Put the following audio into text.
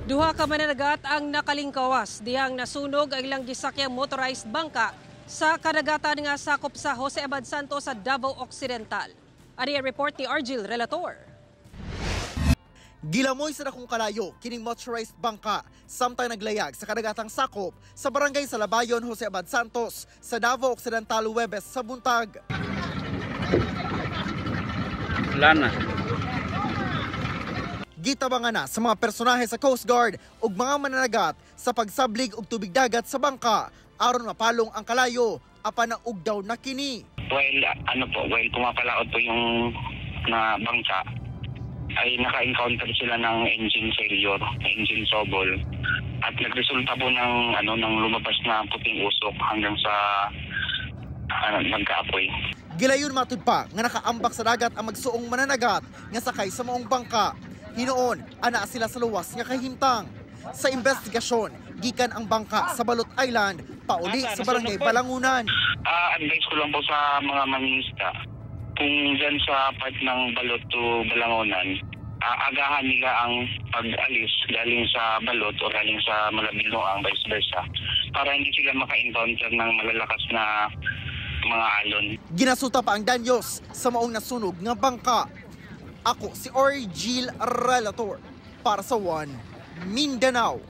Duha ka mananagat ang nakalingkawas dihang nasunog ang ilang gisakyang motorized bangka sa kadagatan nga sakop sa Jose Abad Santos sa Davao Occidental. Ani ang report ni Argil Relator. Gilamoy sa dakong kalayo kining motorized bangka samtang naglayag sa kadagatang sakop sa barangay Salabayon, Jose Abad Santos sa Davao Occidental Huwebes sa buntag. Wala na. Gitabangan na sa mga personahe sa Coast Guard ug mga mananagat sa pagsablig og tubig dagat sa bangka aron mapalong ang kalayo, apan naugdaw na kini. While ano po, while pumapalaot po yung na bangka, ay naka-encounter sila ng engine failure, engine trouble. At nagresulta po ng ano ng lumabas na puting usok hanggang sa ano, nagkaapoy. Gilayon matud pa nga nakaambak sa dagat ang magsuong mananagat nga sakay sa maong bangka. Hinuon, ana sila sa luwas nga kahimtang. Sa investigasyon, gikan ang bangka sa Balot Island pauli sa barangay Balangunan. Advice ko lang po sa mga mangingisda, kung dyan sa part ng Balot to Balangonan, agahan nila ang pag-alis galing sa Balot o galing sa Malabinoang, vice versa, para hindi sila maka-encounter ng malalakas na mga alon. Ginasuta pa ang danyos sa maong nasunog nga bangka. Ako si Orgil Relator para sa One Mindanao.